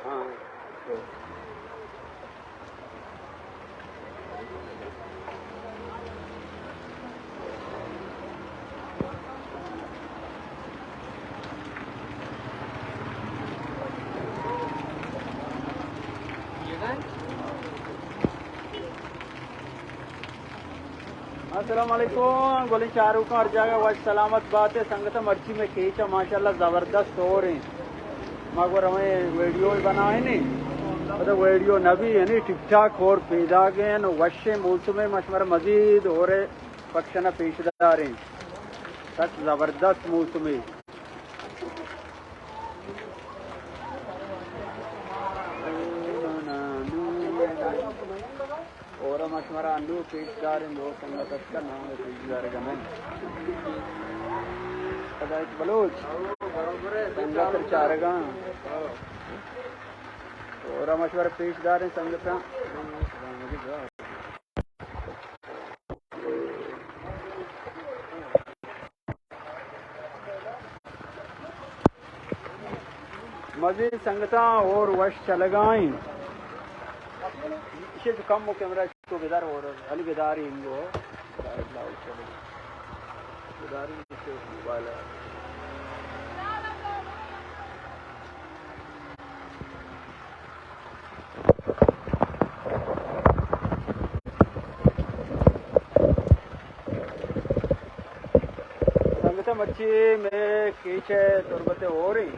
السلام علیکم، گلیں چاروکاں ہر جاگہ وش سلامت باتے۔ سنگتاں، مرچی مئے کیچ ءَ ماشاءاللہ زبردست ہور ایں۔ ما گو رویں ویڈیو بنائیں، پدا ویڈیو نہ بی، یعنی ٹھیک ٹھاک ہور پیداگ ایں، وشیں موسم ایں، ما شمارا مزید ہور پکشن ءَ پیش داریں۔ سک زبردست موسم ایں۔ اور ہم شمارا انو پیش داریں، دو سنگت اشکا نام پیش دارگا میں۔ ہدایت بلوچ، سنگت چارگا۔ اور ہم شمارا پیش داریں سنگتاں۔ مزید سنگتاں اور وش چلگائیں۔ ایشی تو کم و کیمرہ تو بدار اور علی بداری انگو۔ بداری موبائل ہے۔ سنگتاں، مرچی مئے کیچ ءِ تربت ءَ ہور ایں۔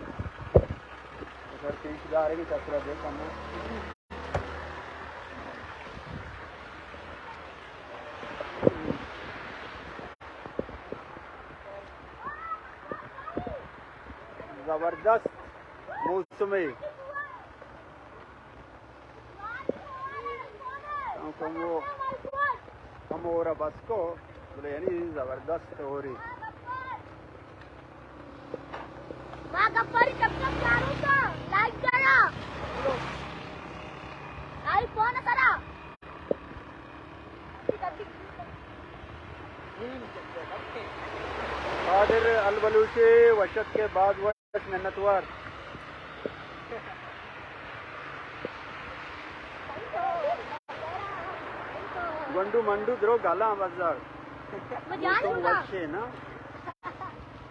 اگر کیچ دارے کہ چکر دے کمو۔ زبردست موسم ایں۔ کمو، کمو ہور ءَ بس کو، بلے یعنی زبردست ہور ایں۔ ما گپاری ٹپ ٹپ چاروں تو لائک جانا۔ آئی فون کرا۔ قادر البلوچی وش اتکے باز وش منتوار۔ گونڈو منڈو درو گالاں بزار۔ مجان تو ہوگا۔ وشے نا۔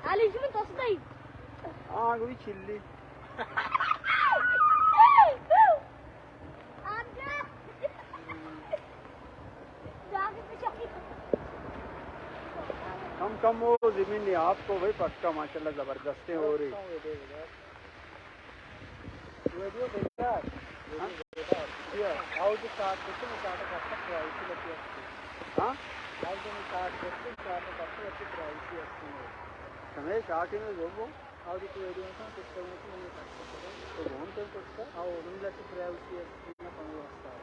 علی جی میں توس دئی۔ آ گوی چلی۔ کم کم وہ زمین نہیں، آپ کو بھائی پکا ماشاءاللہ زبردست ہے ہو رہی۔ ویڈیو بیکار۔ ہاں؟ ویڈیو بیکار۔ آؤ جو ساعت دیکھو، میں ساعت کا سب پرائیسی لگی ہے۔ ہاں؟ آؤ جو میں ساعت دیکھو، ساعت کا سب اچھی پرائیسی ہے۔ ہمیں شاٹی میں جو وہ اور تو ویڈیو کن کچھ کرنے کی نہیں کر سکتے۔ تو بہن تو کچھ کر۔ اور ہم لگے پرائیویسی ہے، نہ پنگو رکھتا ہے۔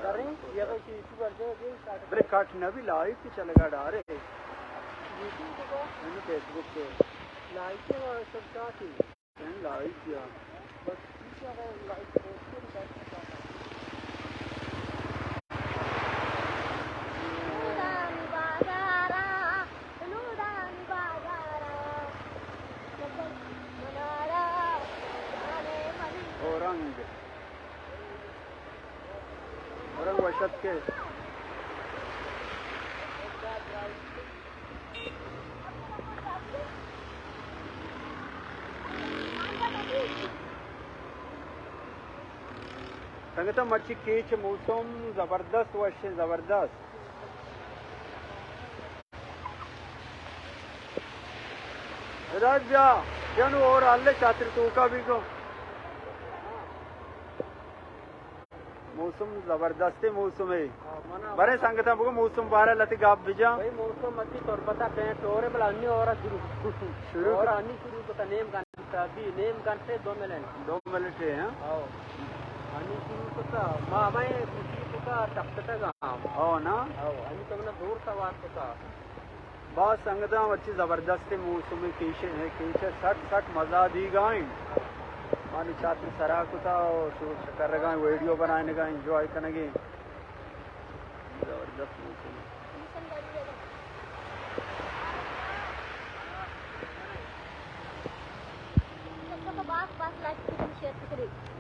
کریں، یہ تو چیز تو کر دے، یہ کاٹ بلے کٹ نہ بھی لائیو کی چلے گا ڈارے۔ یوٹیوب پہ کون؟ میں نے فیس بک پہ۔ لائیو کے اور سب کاٹ ہی۔ میں نے لائیو کیا۔ بس ٹھیک ہے، اگر لائیو پہ پوسٹ کر دے۔ اورنگ، اورنگ وش اتکے۔ سنگتاں، مرچی کیچ موسم زبردست وش ایں، زبردست۔ ہدایت بیا، بیا نوں اور ہلے چاتر توکا بھی کو۔ موسم زبردست موسم ہے۔ برے سنگتاں بگو موسم بارہ لتی گپ بجا۔ بھائی موسم اتی تربتا پینٹ اور بلا انی اور شروع۔ شروع اور کر۔ انی شروع کو نیم گھنٹہ بھی، نیم گھنٹے دو منٹ۔ دو منٹ ہے، ہاں۔ ہاں۔ انی شروع کو تا، ما ہمیں خوشی کو تا ٹپ ٹپ گام۔ ہاں نا؟ ہاں، انی تو منا دور سوار کو تا۔ باز سنگتاں، مرچی زبردست موسم کیچ ءَ، کیچ ءَ سٹ سٹ مزہ دیگا ایں۔ مانی چاتر سرا کتا و شور شکرگا ایں، ویڈیو بنائینگا ایں، انجوائے کنگے۔ زبردست موسم۔ باز باز لائک کتن، شیئر کتن۔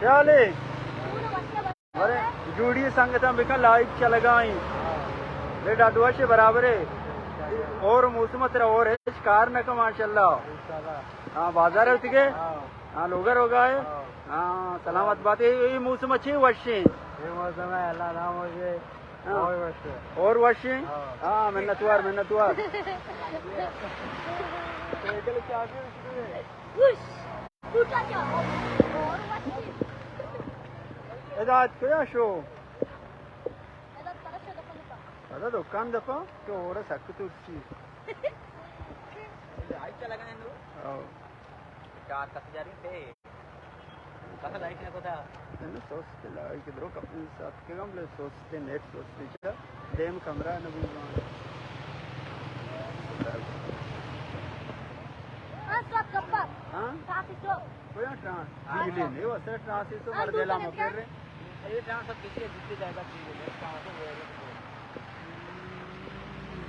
چالے۔ ارے، جوڑی سنگتاں بکن، لائیو چلگا ایں۔ لے ڈاڈو اش برابر ہے۔ اور موسم ترا اور ہچ کار نہ کن، ماشاءاللہ۔ ہاں، بازار ہوتی کے؟ ہاں، لوگر ہوگا ہے۔ ہاں، سلامت بات۔ اے، اے موسم اچھی وشیں۔ اے موسم ہے، اللہ نام ہو جائے۔ ہاں۔ اور وشیں۔ اور وشیں؟ ہاں۔ ہاں، منتوار، منتوار۔ ادا ات کجا شو؟ ادا دکان دپا، تو اور سک ترسی۔ آؤ۔ چار کس جاری تھے۔ کس لائک نہ کوتا۔ نہ، سوستے لائک درو کپن ساتھ کے گم لے سوستے نیٹ سوستے چا۔ دیم کمرہ نہ بوزان۔ ہاں، سوات گپا۔ ہاں؟ ٹرانس سو۔ کوئی ٹرانس؟ ہاں، بجلی نہیں، وہ سر ٹرانس سو ہاں، مر دے لا دوسرے مکر کیا؟ رہے۔ یہ ٹرانس سب کسی ہے، جتنے جائے گا، ٹھیک ہے، ٹرانس سو وہ ہے۔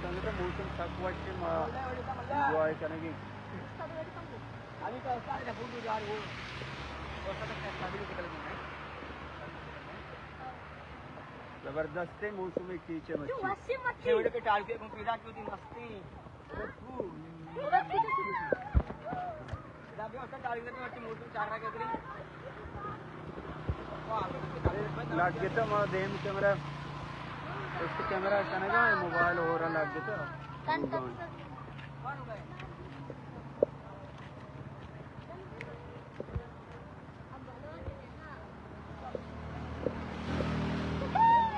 سنگت موسم سک وش ما انجوائے کریں گے۔ زبردست موسم کیچے مچھی۔ لگ گتا ما دیم کیمرہ، اس کیمرہ کنگا موبائل اور لگ گتا۔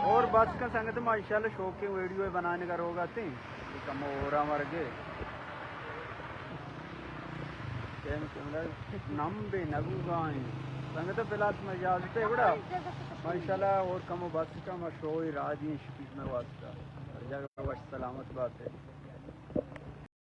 اور بس کا سنگت ما انشاءاللہ شوقیں ویڈیو بنانے کا روگا تھے، کم اور مرگے۔ نم بے نگو گائیں۔ سنگت فی الحال میں اجازت ہے بڑا۔ ما انشاءاللہ اور کم و بس کا ما شوئی راجی شکیش میں واسطہ۔ ہر جگہ وش سلامت بات ہے۔